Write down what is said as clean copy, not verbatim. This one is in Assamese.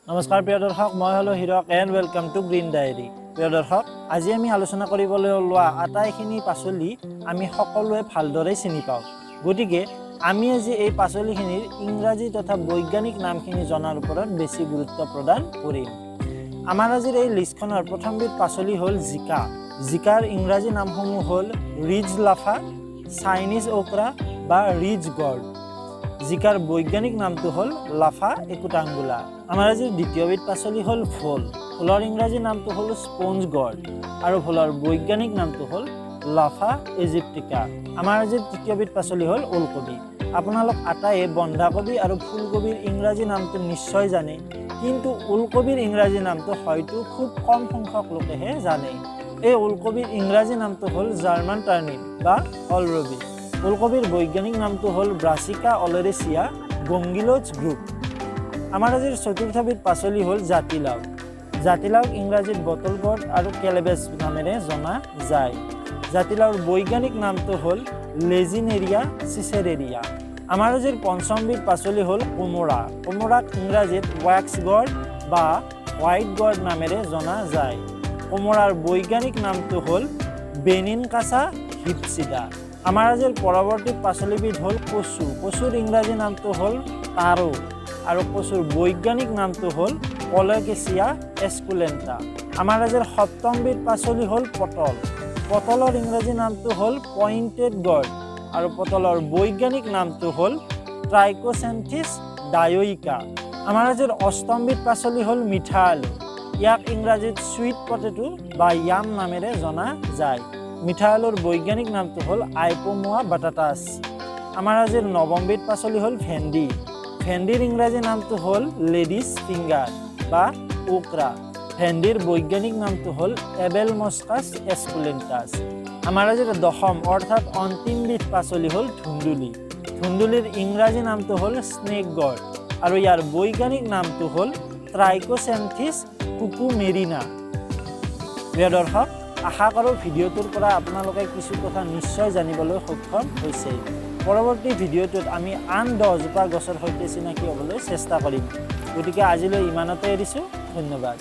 নমস্কাৰ প্ৰিয় দৰ্শক, মই হ'লো হীৰক and welcome to Green Diary। প্ৰিয় দৰ্শক, আজি আমি আলোচনা কৰিবলৈ ওলোৱা আটাইখিনি পাচলি আমি সকলোৱে ভালদৰে চিনি পাওঁ। গতিকে আমি আজি এই পাচলিখিনিৰ ইংৰাজী তথা বৈজ্ঞানিক নামখিনি জনাৰ ওপৰত বেছি গুৰুত্ব প্ৰদান কৰিম। আমাৰ আজিৰ এই লিষ্টখনৰ প্ৰথমবিধ পাচলি হ'ল জিকা। জিকাৰ ইংৰাজী নামসমূহ হ'ল ৰিজ লাফা, চাইনিজ অ'ক্ৰা বা ৰিজ গৰ্ড। জিকাৰ বৈজ্ঞানিক নামটো হ'ল লাফা একুটাংগুলা। আমাৰ আজিৰ দ্বিতীয়বিধ পাচলি হ'ল ভোল। ভোলৰ ইংৰাজী নামটো হ'ল স্পঞ্জ গৰ্ড আৰু ভোলৰ বৈজ্ঞানিক নামটো হ'ল লাফা এজিপ্টিকা। আমাৰ আজিৰ তৃতীয়বিধ পাচলি হ'ল ওলকবি। আপোনালোক আটাইয়ে বন্ধাকবি আৰু ফুলকবিৰ ইংৰাজী নামটো নিশ্চয় জানে, কিন্তু ওলকবিৰ ইংৰাজী নামটো হয়তো খুব কম সংখ্যক লোকেহে জানে। এই ওলকবিৰ ইংৰাজী নামটো হ'ল জাৰ্মান টাৰ্নিপ বা কলৰবি। ওলকবিৰ বৈজ্ঞানিক নামটো হ'ল ব্ৰাছিকা অলেৰেচিয়া গংগিলজ গ্ৰুপ। আমাৰ আজিৰ চতুৰ্থবিধ পাচলি হ'ল জাতিলাও। জাতিলাওক ইংৰাজীত বটল গৰ্ড আৰু কেলেবেজ নামেৰে জনা যায়। জাতিলাওৰ বৈজ্ঞানিক নামটো হ'ল লেজিনেৰিয়া চিচেৰেৰিয়া। আমাৰ আজিৰ পঞ্চমবিধ পাচলি হ'ল কোমোৰা। কোমোৰাক ইংৰাজীত ৱেক্স গৰ্ড বা হোৱাইট গৰ্ড নামেৰে জনা যায়। কোমোৰাৰ বৈজ্ঞানিক নামটো হ'ল বেনিনকাছা হিপচিডা। আমাৰ আজিৰ পৰৱৰ্তী পাচলিবিধ হ'ল কচু। কচুৰ ইংৰাজী নামটো হ'ল টাৰো আৰু কচুৰ বৈজ্ঞানিক নামটো হ'ল কলকেচিয়া এস্কুলেণ্টা। আমাৰ আজিৰ সপ্তমবিধ পাচলি হ'ল পটল। পটলৰ ইংৰাজী নামটো হ'ল পইণ্টেড গৰ্ড আৰু পটলৰ বৈজ্ঞানিক নামটো হ'ল ট্ৰাইকোচেন্থিছ ডায়ইকা। আমাৰ আজিৰ অষ্টমবিধ পাচলি হ'ল মিঠা আলু। ইয়াক ইংৰাজীত চুইট পটেটো বা য়াম নামেৰে জনা যায়। মিঠা আলুৰ বৈজ্ঞানিক নামটো হ'ল আইপমোৱা বাটাটাছ। আমাৰ আজিৰ নৱমবিধ পাচলি হ'ল ভেন্দি। ভেন্দিৰ ইংৰাজী নামটো হ'ল লেডিজ ফিংগাৰ বা ওক্ৰা। ভেন্দিৰ বৈজ্ঞানিক নামটো হ'ল এবেলমস্কাছ এস্কুলেণ্টাছ। আমাৰ আজিৰ দশম অৰ্থাৎ অন্তিমবিধ পাচলি হ'ল ধুন্দুলি। ধুন্দুলিৰ ইংৰাজী নামটো হ'ল স্নেক গৰ্ড আৰু ইয়াৰ বৈজ্ঞানিক নামটো হ'ল ট্ৰাইকোচেন্থিছ কুকুমেৰিনা। প্ৰিয় দৰ্শক, আশা কৰোঁ ভিডিঅ'টোৰ পৰা আপোনালোকে কিছু কথা নিশ্চয় জানিবলৈ সক্ষম হৈছে। পৰৱৰ্তী ভিডিঅ'টোত আমি আন 10জোপা গছৰ সৈতে চিনাকি হ'বলৈ চেষ্টা কৰিম। গতিকে আজিলৈ ইমানতে এৰিছোঁ। ধন্যবাদ।